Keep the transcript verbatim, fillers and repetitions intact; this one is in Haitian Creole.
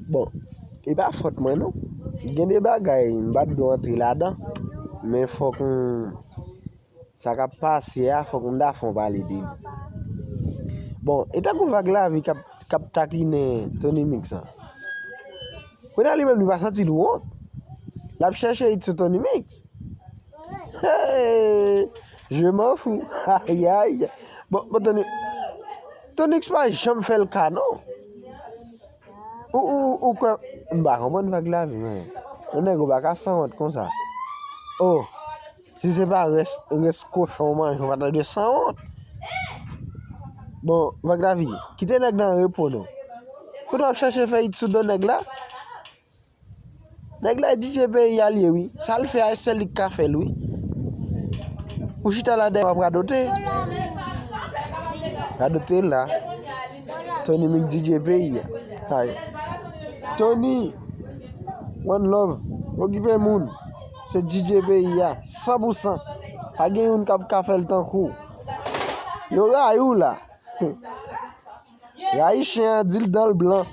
Bon, e pa fòt mwen non. Gen de bagay m pa t dwe antre ladan, men fòk m, sa k ap pase a, fòk m ta fè yon pale de li. Bon, e tankou Vag Lavi k ap, k ap takinen Tony Mix an. Kounye a li menm li pa santi l wont. L ap chèche it sou Tony Mix. Hey, je m'en fous. Ayayay. Bon, bon, Tony, Tony Mix pa janm fè l ka non. Ou, ou, ou kwè, m pa konprann Vag Lavi, men. Yon nèg ou pa ka sanwont konsa. Oh, si se pa rès, rès kochon w manje, ou pa ta dwe sanwont. Bon, Vag Lavi, kite nèg la an repo non. Kote w ap chèche fè it sou do nèg la? Nèg la e D J peyi a l ye wi. Sa l fè a, e sèl li k ka fè l wi. Ou chita la dèyè w ap radote. Radote la. Tony Mix D J peyi a. Ay. Tony, one love. Okipe moun. Se D J peyi a. San pou san. Pa gen youn k ap ka fè l tankou w. Yo rayi w la. Rayi chen an, di l dan l blan.